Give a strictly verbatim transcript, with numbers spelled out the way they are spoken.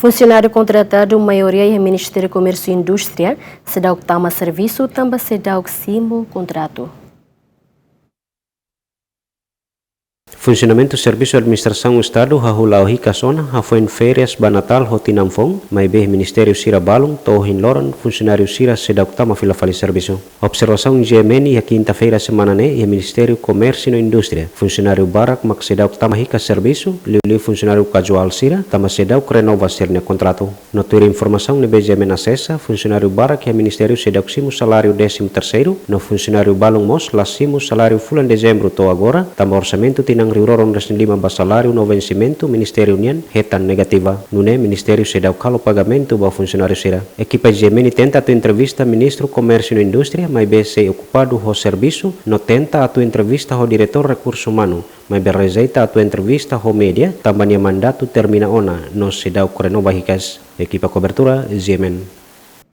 Funsionáriu kontratadu maioria iha Ministériu Komérsiu Indústria seidauk tama servisu tanba seidauk simu kontratu. Funsionamentu servisu administrasaun Estadu hahú la'o hikas ona hafoin férias ba Natál ho tinan foun, maibé ministériu sira balun to'o ohin loron funsionáriu sira seidauk tama fila fali servisu. Observasaun GMN iha kinta-feira semana ne'e iha Ministériu Komérsiu no Indústria, funsionáriu barak mak seidauk tama hikas servisu, liuliu funsionáriu kazuál sira, tanba seidauk renova sira-nia kontratu. No tuir informasaun ne'ebé GMN asesa, funsionáriu barak iha ministériu seidauk simu saláriu désimu terseiru, no funsionáriu balun mós la simu saláriu fulan Dezembru to'o agora, tanba orsamentu tinan rihun rua ruanulu-resin-lima ba saláriu no vensimentu ministériu nian hetan negativa. Nune'e ministériu seidauk halo pagamentu ba funsionáriu sira. Ekipa GMN tenta atu entrevista Ministru Komérsiu no Indústria, maibé sei okupadu ho servisu, no tenta atu entrevista ho Diretór Rekursu Umanu, maibé rejeita atu entrevista ho média, tanba nia mandatu termina ona, no seidauk renova hikas. Ekipa kobertura, GMN.